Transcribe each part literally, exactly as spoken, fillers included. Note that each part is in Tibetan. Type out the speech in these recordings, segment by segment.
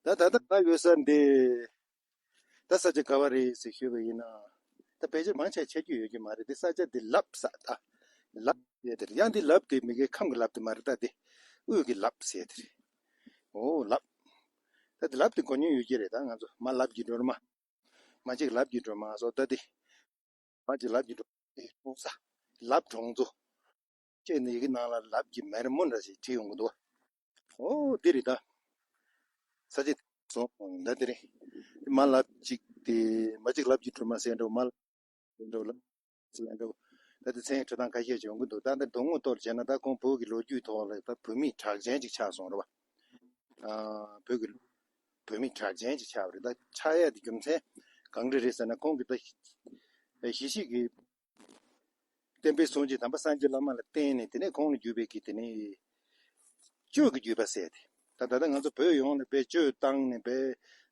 ད་ད་ལྟ་ང་ཡོད་ས་འདི་ད་ས་ཆ་ག་བ་རེད་ཟེར་ཞུས་པ་ཡིན་ན། ད་ཕལ་ཆེར་མང་ཆེ་ཆ་རྒྱུས་ཡོད་ཀྱི་མ་རེད། འདི་ས་ཆ་འདི་ལབ་ས། ད་ལབ་ཡས་དེ་རེད། ཡང་འདི་ལབ་དེ་མི་གའི་ཁམས་ཀྱི་ལབ་དེ་མ་རེད། ད་འདི་དབུས་ཀྱི་ལབ་ཟེར་དེ་རེད། འོ་ལབ། ད་འདི་ལབ་དེ་གོ་མྱོང་ཡོད་ཀྱི་རེད། ད་ང་ཚོ་མ་ལབ་ཀྱི་སྒྲོལ་མ། མ་གཅིག་ལབ་ཀྱི་སྒྲོལ་མ་སོགས། ད་འདི་མ་གཅིག་ལབ་ཀྱི་སྒྲོལ་མ་ལབ་གྲོང་ཚོ། ཅེས་ནི་ཡི་གེ་ནང་ལ་ལབ་ཀྱི་མེ་རི་མོ་འདྲ་ཞིག་བྲིས་ཡོང་གི་འདུག། ཨོ་འདི་རེད་ད། ས་ཆ་སོང་ད་འདི་རེད། མ་ལབ་ཅིག་དེ་མ་གཅིག་ལབ་ཀྱི་སྒྲོལ་མ་ཟེར་འགྲོ། མ་ལབ་འགྲོ་ལབ་ཟེར་འགྲོ། ད་དེ་མཚན་འཕྲོད་སྟངས་ཁ་ཤས་ཤིག་ཡོང་གི་འདུག། ད་ལྟ་མདོ་སྔོན་ཐོག་བྱས་ན་ད་ཁོང་བོད་ཀྱི་ལོ་རྒྱུས་ཐོག་ལ་ད་བོད་མི་གྲགས་ཅན་ཅིག་ཆགས་སོང་རེད་བ། ཨ་བོད་ཀྱི་བོད་མི་གྲགས་ཅན་ཅིག་ཆགས་པ་རེད། ད་ཆགས་ཡ་དེ་རྒྱུ་མཚན་གང་འདྲ་རེད་ཟེར་ན། ཁོང་གིས་ད་ཞི་བྱེད་ཀྱི་བསྟན་པའི་སྲུང་བྱེད་དམ་པ་སངས་རྒྱས་བླ་མ་ལ་བརྟེན་ནས། དེ་ནས་ཁོང་ལ་བརྒྱུད་པའི་གི་དེ་ནས་གཅོད་ཀྱི་བརྒྱུད་པ་ཟེར་ཏེ། ད་ད་ལྟ་ང་ཚོ་བོད་ཡོངས་ལ་དཔེ་གཅོད་བཏང་ནས་དཔེ་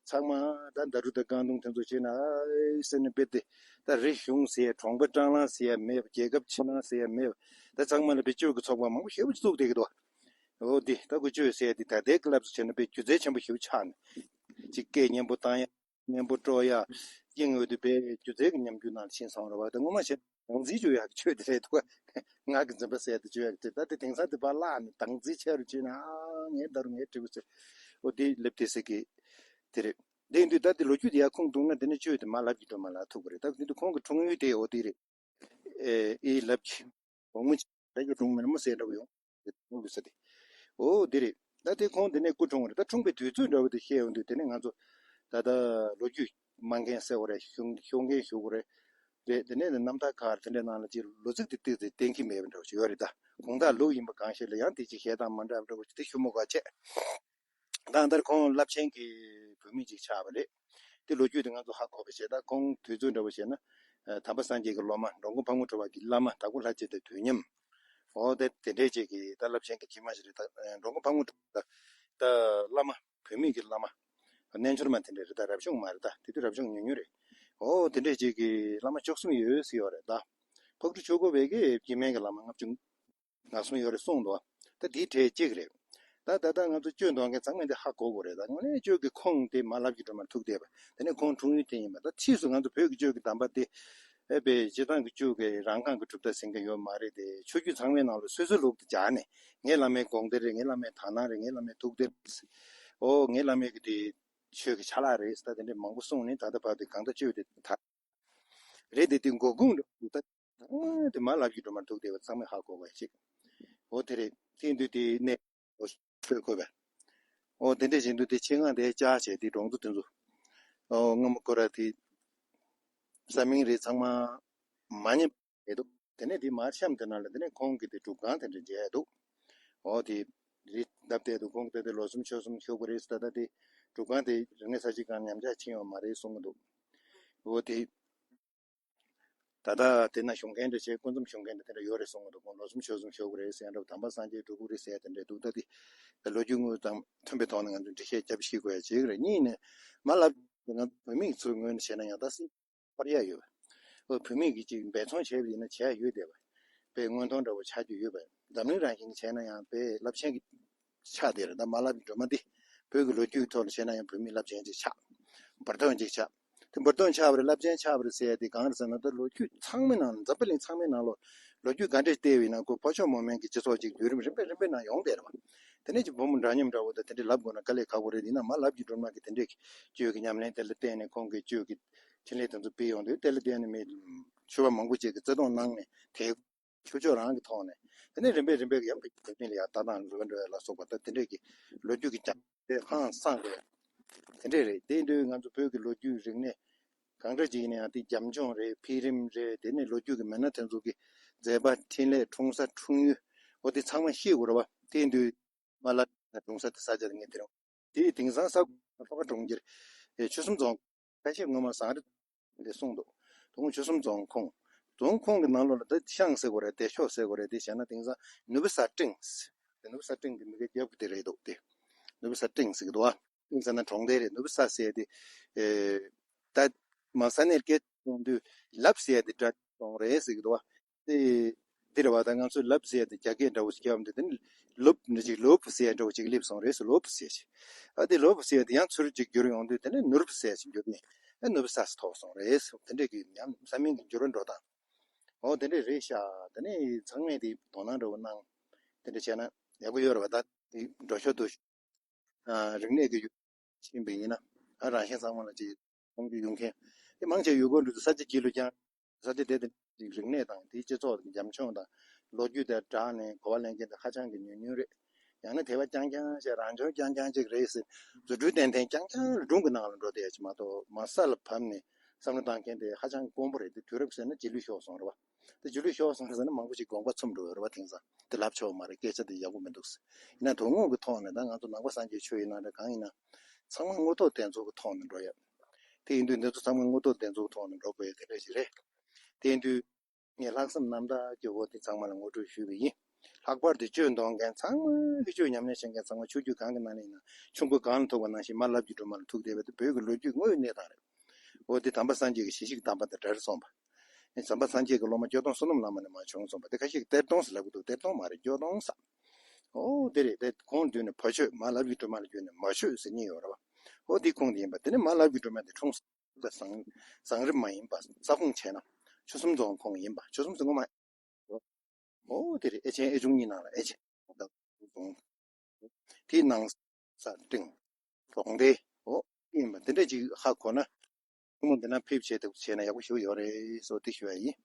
ཚང་མ་ད་ད་རུ་ད་རྐང་དུང་དེ་ཚོ་བྱས་ན་ཨེ་ཟེར་ནས་དཔེ་དེ་ད་རི་གཞུང་ཟེར་ཡ་གྲོང་པ་སྲང་ལམ་ཟེར་ཡ་མེད་པ། རྒྱལ་ཁབ་ཕྱི་ནང་ཟེར་ཡ་མེད་པ། ད་ཚང་མ་ལ་དཔེ་གཅོད་ཀྱི་ཚོགས་པ་མང་པོ་ཞེ་པོ་ཅིག་བཙུགས་བསྡད་ཀྱི་འདུག། འོ་འདི་ད་ཁོ་གཅོད་ཟེར་ཡ་འདི་ད་ལྟའི་སྐབས་ལ་བྱས་ན་དཔེ་སྒྱུ་རྩལ་ཆེན་པོ་ཞེ་པོ་ཆགས་ནས་ཅིག་སྐད་སྙན་པོ་བཏང་ཡ། སྙན་པོ་དཀྲོལ་ཡ། དབྱིངས་འོད་དུ་སྦས་སྒྱུ་རྩལ་གྱི་ཉམས་འགྱུར་ནང་ཕྱིན་སོང་རེད་བ། ད་ངོ་མ་བཤད་ན་སྡང་རྩིས་གཅོད་ཡག་གི་ཆོས་དེ་རེད་འདུག། ངག་གི་འཛིན་པ་ཟེར་དེ་གཅོད་ཡག་གི་ཆོས། ད་དེ་དེང་སང་དེ་ཕར་བརླག་ནས་སྡང་རྩིས་ཆེ་རུ་ཕྱིན་ན། ཨ་ངས་ད་རུང་ངས་འབྲས་བུ་ཟེར། འོ་དེ་ལབ་དེ་ཟེར་གི་དེ་རེད། དེ་ཡིན་དུས་ད་དེ་ལོ་རྒྱུས་དེ་ཡར་ཁུངས་གཏུགས་ན་དེ་ནས་གཅོད་དེ་མ་ལབ་ཀྱི་འགྲོ་མ་ལ་ཐུག་གི་རེད། ད་དེ་དུས་ཁོང་གི་འཁྲུངས་ཡུལ་དེ་འོ་དེ་རེད། ཨེ་ཨེ་ལབ་ཀྱི། གོང་མ་ཅིག་ད་ཀྱི་སྒྲུང་མེད་མོ་ཟེར་འདྲ་བོ་ཡོང་། ཡོང་དུས་ས་དེ། འོ་དེ་རེད། ད་དེ་ཁོང་དེ་ནས་སྐུ་འཁྲུངས་པ་རེད། ད་འཁྲུངས་པའི་དུས་ཚོད་འདྲ་བོ་དེ་བཤད་ཡོང་དུས་དེ་ནས་ང་ཚོ་ད་ལྟ་ལོ་རྒྱུས་སྨྲ་མཁན་ཟེར་བ་རེད། ཤོད་ཤོད་མཁན་ཞུ་དགོས་རེད། རེད། དེ་ནས་རྣམ་ཐར་ཁག་དེ་འདྲའི་ནང་ལ་ཅིག་ལོ་ཚིགས་དེ་ཏོག་ཙམ་གཏན་འཁེལ་མེད་པ་འདྲ་བོ་ཞིག་ཡོད་རེད། ད་དགོངས་དག་ལུགས་ཡིན་པ་གང་ཞིག་ལ་ཡང་དེ་ཅིག་བཤད་སྟངས་མ་འདྲ་བ་འདྲ་བོ་ཞིག་དེ་ཞུ་མི་དགོས་བྱས། ད་ལྟར་ཁོང་རླབས་ཆེན་གྱི་བུད་མེད་ཅིག་ཆགས་པ་རེད། དེ་ལོ་རྒྱུས་དེ་ང་ཚོ་ཧ་གོ་བ་བྱས། ད་ཁོང་དུས་ཚོད་འདྲ་བོ་བྱས་ན། ཨ་དམ་པ་སངས་རྒྱས་ཀྱི་སློབ་མ་འགྲོ་མགོན་ཕག་མོ་གྲུ་པ་གི་བླ་མ་དྭགས་པོ་ལྷ་རྗེ་དང་དུས་མཉམ། འོ་དེ་དེ་འདྲས་ཅིག་གི་ད་རླབས་ཆེན་གྱི་སྐྱེས་མ་ཞིག་རེད། ད་ཨ་འགྲོ་མགོན་ཕག་མོ་གྲུ་པ་ད་བླ་མ་བུད་མེད་ཀྱི་བླ་མ། རྣལ་འབྱོར་མ་དེ་འདྲས་རེད། ད་རབ་བྱུང་མ་རེད། ད་དེ་དུས་རབ་བྱུང་ཉུང་ཉུང་རེད། འོ་དེ་འདྲས་ཅིག་གི་བླ་མ་བཅུ་གསུམ་ཡོད་ཟེར་ཡོད་རེད། ད་ཕག་གྲུ་ཆོས་འཁོར་བའི་གི་སྐྱེས་དམན་གྱི་བླ་མ་ལྔ་བཅུ་ང་གསུམ་ཡོད་རེད་གསུངས་འདུག། ད་དེའི་གྲས་གཅིག་རེད། ད་ད་ལྟ་ང་ཚོ་གཅོད་འདོན་མཁན་ཚང་མས་འདི་ཧ་གོ་དགོས་རེད། ད་དངོས་གནས་གཅོད་ཀྱི་ཁུངས་དེ་མ་ལབ་ཀྱི་སྒྲོལ་མར་ཐུག་བསྡད་པ། དེ་ནས་ཁོང་འཁྲུངས་ཡུལ་དེ་ཡིན་པ། ད་ཕྱིས་སུ་ང་ཚོ་བོད་ཀྱི་གཅོད་ཀྱི་གདམས་པ་དེ་ཨེ་པའི་སྤྱིར་བཏང་གི་གཅོད་ཀྱི་རང་རྐང་གི་གྲུབ་མཐའ་ཟིན་གྱི་ཡོད་མ་རེད་དེ། ཆོས་བརྒྱུད་ཚང་མའི་ནང་ལ་སོ་སོའི་ལུགས་དེ་སྦྱར་ནས། ངའི་བླ་མའི་དགོངས་གཏེར་རེད། ངའི་བླ་མའི་དག་སྣང་རེད། ངའི་བླ་མའི་ཐུགས་གཏེར། ཨོ་ངའི་བླ་མའི་གི་དེ་ཆོས་ཀྱི་ཆ་ལག་རེད་ཟེར། ད་དེ་འདྲས་མང་པོ་གསུངས་ནས་ད་ལྟ་བར་དུ་གང་ལྟར་གཅོད་དེ་ད། རེད་དེ་དེ་འགོ་ཁུངས་རེད་འདུག། ད་ཨ་དེ་མ་ལབ་ཀྱི་སྒྲོལ་མར་ཐུག་བསྡད་པ་ཚང་མས་ཧ་གོ་བ་ཞིག། འོ་དེ་རེད། དེ་ཡིན་དུས་དེ་གནས་འོ་ཆོས་འཁོར་བ། འོ་དེ་འདྲས་བཞིན་དུ་དེ་ཆེད་མངགས་དེ་བཅར་བྱས་དེ་གྲོང་ཚོ་དེ་ཚོ། འོ་སྔ་མོ་ཁོ་ར་དེ་ས་མིང་རེད་ཚང་མ་མ་ཉན་པ་རེད་འདུག། དེ་ནས་དེ་མར་གཤམ་དེ་ནང་ལ་དེ་ནས་ཁོང་གིས་དེ་སྒྲུབ་ཁང་དེ་འདྲ་མཇལ་འདུག། འོ་དེ་རི་འདབས་དེ་དུ་ཁོང་གིས་ད་དེ་ལོ་གསུམ་ཕྱོགས་གསུམ་བཞུགས་པ་རེད་ཟེར། ད་ལྟ་དེ་སྒྲུབ་ཁང་དེ་རིག་གནས་གསར་བརྗེ་སྒང་ཉམས་ཆག་ཕྱིན་ཡོད་མ་རེད་གསུང་གི་འདུག། འོ་དེ། ད་ལྟ་དེ་ན་བཞུགས་མཁན་འདྲ་བྱས། སྐུ་མཚམས་བཞུགས་མཁན་འདྲ་དེ་འདྲ་ཡོད་རེད་གསུང་གི་འདུག། ཁོང་ལོ་གསུམ་ཕྱོགས་གསུམ་བཞུགས་པ་རེད་ཟེར་ཡ་འདྲ་བོ། དམ་པ་སངས་རྒྱས་སྒྲུབ་ཕུག་རེད་ཟེར་ཡ་དེ་འདྲ་འདུག། ད་དེ་ད་ལོ་རྒྱུས་དངོས་དང་མཐུན་པའི་ཐོག་ནས་ང་ཚོས་འགྲེལ་བཤད་རྒྱབ་ཤེས་དགོས་ཡ་ཅིག་རེད། གཉིས་ནས་མ་ལབ་ང་ཚོ་བོད་མི་ཚོའི་ངོས་ནས་བྱས་ན་ཡང་ད་སྲིད་འཕར་ཡ་ཡོད་པ། འོ་བོད་མི་གིས་ཅིག་འབད་བརྩོན་བྱས་པ་ཡིན་ན་བྱས་ཡ་ཡོད་བསྡད་པ། དཔེ་མངོན་མཐོང་འདྲ་བོ་ཆགས་རྒྱུ་ཡོད་པ། འཛམ་གླིང་རང་བཞིན་གྱིས་བྱས་ན་ཡང་དཔེ་རླབས་ཆེན་གྱི་ཆགས་བསྡད་རེད། ད་མ་ལབ་ཀྱི་སྒྲོལ་མ་འདི་བོད་ཀྱི་ལོ་རྒྱུས་ཐོག་ལ་བཤད་ན་ཡང་བོད་མི་རླབས་ཆེན་ཅིག་ཆགས། བར་སྟོང་ཅིག་ཆགས། དེ་བར་སྟོང་ཆགས་པ་རེད། རླབས་ཆེན་ཆགས་པ་རེད་ཟེར་ཡ་དེ་གང་རེད་ཟེར་ན། ད་ལོ་རྒྱུས་ཚང་མའི་ནང་། འཛམ་བུ་གླིང་ཚང་མའི་ནང་ལོ་ལོ་རྒྱུས་ག་འདྲས་བལྟས་པ་ཡིན་ན་ཁོ་ཕོ་ཤོག་མོ་དམན་གྱི་སྤྱི་ཚོགས་ཅིག་བརྒྱུད་རིམ་རིམ་པས་རིམ་པས་ནང་ཡོང་བསྡད་རེད་བ། དེ་ནས་ཅིག་བུ་མོ་འདྲ་མཉམ་འདྲ་བོ་དང་དེ་འདྲས་ལབ་དགོས་ན་དཀའ་ལས་ཁག་པོ་རེད། ཡིན་ན་མ་ལབ་ཀྱི་སྒྲོལ་མ་གི་དེ་འདྲས་ཀྱི་གཅོད་ཀྱི་ཉམས་ལེན་དེ་ལ་བརྟེན་ནས་ཁོང་གིས་གཅོད་ཀྱི་འཕྲིན་ལས་དེ་ཚོ་སྤེལ་ཡོང་དུས། དེ་ལ་བརྟེན་ནས་མི་ཆོས་པ་མང་པོ་ཅིག་གིས་བརྩེ་དུང་གནང་ནས་དེ། ཆོས་ཕྱོགས་རང་གི་ཐོག་ནས། དེ་ནས་རིམ་པས་རིམ་པས་ཡང་བོད་མི་ལ་ཡང་ལྟ་སྟངས་འགྱུར་བ་འགྲོ་ཡ་ལ་སོགས་པ། ད་དེ་འདྲས་ཀྱི་ལོ་རྒྱུས་ཀྱི་རྒྱབ་ལྗོངས་ཧང་སངས་དགོས་ཡ་དེ་འདྲས་རེད། དེ་ཡིན་དུས་ང་ཚོ་བོད་ཀྱི་ལོ་རྒྱུས་རིག་གནས་གང་འདྲ་ཅིག་ཡིན་ན་ཡང་དེ་རྒྱབ་ལྗོངས་རེད། འཕེལ་རིམ་རེད། དེ་ནས་ལོ་རྒྱུས་ཀྱི་མི་སྣ་དེ་ཚོ་གི་མཛད་པ་འཕྲིན་ལས་འཁྲུངས་ས་འཁྲུངས་ཡུལ། འོ་དེ་ཚང་མ་ཤེས་དགོས་རེད་བ། དེ་ཡིན་དུས་མ་ལ་འཁྲུངས་ས་དེ་ས་ཆ་དེ་ངས་དེ་རིང་དེ་དེང་སང་ས་ཁོ་ཁ་པ་གྲོང་ཁྱེར་ཆོལ་གསུམ་རྫོང་ཁ་ཤས་སྔོན་མ་ཟངས་རི་འདི་གསུངས་འདུག། དོ་དགོང་ཆོལ་གསུམ་རྫོང་ཁོངས། རྫོང་ཁོངས་ཀྱི་ནང་ལོགས་ལ་ད་ཤང་ཟེར་དགོས་རེད། སྡེ་ཤོག་ཟེར་དགོས་རེད། དེ་བྱས་ན་དེང་སང་ནུབ་བྱང་སྤྲིན་ཟེར། དེ་ནུབ་བྱང་སྤྲིན་གྱི་མི་སྒེར་རྒྱབ་ཀྱི་དེ་རེད་འདུག། དེ་ནུབ་བྱང་སྤྲིན་ཟེར་གྱི་འདུག་ཨ། སྤྲིན་ཟེར་ན་གྲོང་སྡེ་རེད། ནུབ་བྱང་ཟེར་དེ་ཨེ་ད་མ་ས་གནས་སྐད་གཏོང་དུས་ལབ་ཟེར་དེ་སྒྲ་གཏོང་རེད་ཟེར་གྱི་འདུག་ཨ། དེ་ འདི་རེད་བ། ད་ང་ཚོས་ལབ་ཟེར་ཡ་དེ་རྒྱ་སྐད་འདྲ་བོ་ཞིག་རྒྱབ་འདི་དེ་ནི་ལུབ་འདྲ་ཅིག་ལུབ་ཟེར་ཡ་འདྲ་བོ་ཅིག་སླེབས་སོང་རེད་ཟེར། ལུབ་ཟེར་ཞིག་ཨ་དེ་ལུབ་ཟེར་ཡ་དེ་ཡང་ཚུར་ཅིག་བསྒྱུར་ཡོང་དུས་དེ་ནི་ནུབ་ཟེར་ཞིག་བསྒྱུར་ནས་ཨ་ནུབ་ས་ཟེར་ཐོགས་སོང་རེད་ཟེར། དེ་འདྲས་ཀྱི་ཡང་ས་མིང་གི་འགྱུར་བ་འགྲོ་སྟངས། འོ་དེ་འདྲས་རེད་ཤག་དེ་ནས་ཚང་མས་དེ་དོ་སྣང་འདྲ་བོ་གནང་། དེ་འདྲས་བྱས་ན་ཡག་པོ་ཡོད་རེད་བ། ད་དེ་འགྲོ་ཞོར་དུ་ཨ་རིག་གནས་ཀྱི་ཡུལ་ཕྱིན་པ་ཡིན་ན། ཨ་རང་བཞིན་ཚང་མ་ལ་ཅིག་མཐོང་རྒྱུ་ཡོང་མཁན། དེ་མང་ཆེ་ཡུལ་སྐོར་འགྲོ་དུས་ས་ཆ་སྐྱིད་ལོ་ཀྱང་། ས་ཆ་དེ་དེ་རིག་གནས་དང་དེའི་སྤྱི་ཚོགས་ཀྱི་འཇམ་ཆུང་དང་ལོ་རྒྱུས་དང་སྦྲགས་ནས་གོ་བ་ལེན་མཁན་དེ་ཧ་ཅང་གི་ཉུང་ཉུང་རེད། ཡང་ན་དེ་བ་རྐྱང་རྐྱང་ཞིག་རང་བྱུང་རྐྱང་རྐྱང་ཅིག་རེད་ཟེར། རྫུ་འཕྲུལ་ཏན་ཏན་རྐྱང་རྐྱང་སྒྲུང་གི་ནང་ལ་འགྲོ་བསྡད་ཡ་ཅིག་མ་གཏོགས། མ་ས་ལ་བབས་ནས་བསམ་བློ་བཏང་མཁན་དེ་ཧ་ཅང་དཀོན་པོ་རེད། དེ་དུས་རབས་ཟེར་ན་རྗེས་ལུས་ཤོར་སོང་རེད་བ། དེ་རྗེས་ལུས་ཤོར་སོང་ཟེར་ན་མང་པོ་ཞིག་དགོངས་པ་ཚུམ་འགྲོ་ཡོད་རེད་བ། དེང་སང་དེ་ལབ་ཆོག་མ་རེད། སྐད་ཆ་དེ་ཡག་པོ་མི་འདུག་ཟེར། ཡིན་ན་དོན་དངོས་ཀྱི་ཐོག་ནས་ད་ང་ཚོ་ནང་པ་སངས་རྒྱས་ཆོས་ཡིན་ན་རེད། གང་ཡིན་ན་ཚང་མ་དངོས་ཐོག་བདེན་འཚོལ་གྱི་ཐོག་ནས་འགྲོ་ཡ། དེ་ཡིན་དུས་འདི་ཚོ་ཚང་མ་དངོས་ཐོག་བདེན་འཚོལ་གྱི་ཐོག་ནས་འགྲོ་དགོས་ཡ་དེ་འདྲ་ཞིག་རེད། དེ་ཡིན་དུས་ངས་ལྷག་བསམ་རྣམ་དག་གི་འོ་དེ་ཚང་མ་ལ་ངོ་སྤྲོད་ཞུས་པ་ཡིན། ལྷག་པར་དུ་གཅོད་འདོན་མཁན་ཚང་མ་གི་གཅོད་ཉམས་ལེན་བྱེད་མཁན་ཚང་མ་ཆོས་བརྒྱུད་གང་གི་ནང་ནས་ཡིན་ན་ཆུ་མགོ་གངས་ལ་ཐུག་པ་ནང་བཞིན་མ་ལབ་ཀྱི་སྒྲོལ་མ་ལ་ཐུག་བསྡད་པ་དེ་བོད་ཀྱི་ལོ་རྒྱུས་དངོས་ཡོད་གནས་སྟངས་རེད། འོ་དེ་དམ་པ་སངས་རྒྱས་ཀྱི་ཞལ་བཞུགས་དམ་པ་དང་འབྲེལ་སོང་བ། དམ་པ་སངས་རྒྱས་ཀྱི་སློབ་མ་སྐྱོ་སྟོན་བསོད་ནམས་བླ་མ་ནས་མར་བྱུང་སོང་བ། དེ་ཁ་ཤས་ཀྱིས་གཏེར་སྟོན་ཟེར་ལབ་ཀྱི་འདུག་གཏེར་སྟོན་མ་རེད། སྐྱོ་སྟོན་ཟེར། འོ་དེ་རེད། དེ་ཁོང་མདུན་ནས་བ་ཆོས་མ་ལབ་ཀྱི་སྒྲོལ་མ་ལ་བརྒྱུད་ནས་མ་ཆོས་ཟེར་གཉིས་ཡོད་རེད་བ། འོ་དེ་ཁོང་དེ་ཡིན་པ། དེ་ནས་མ་ལབ་ཀྱི་སྒྲོལ་མ་དེ་འཁྲུངས་ས་བཟང་བཟང་རིམ་མ་ཡིན་པ་ས་ཁོངས་བྱས་ན་ཆུ་གསུམ་རྫོང་ཁོངས་ཡིན་པ། ཆུ་གསུམ་ཟེར་ངོ་མ། འོ་དེ་རེད། ཨེ་ཆེན་ཨེ་ཆུང་གཉིས་ནང་ལ་ཨེ་ཆེན་རྫོང་། དེའི་ནང་ས་སྤྲིན་རྫོང་དེ། འོ་ཡིན་པ་དེ་འདྲ་ཅིག་ཧ་གོ་ན། ཁོང་མོ་འདི་ན་ཕེབས་བྱས་ཐུབ་བྱས་ན་ཡག་པོ་ཞིག་ཡོད་རེད་སོ་དེ་ཞུ་ཡ་ཡིན།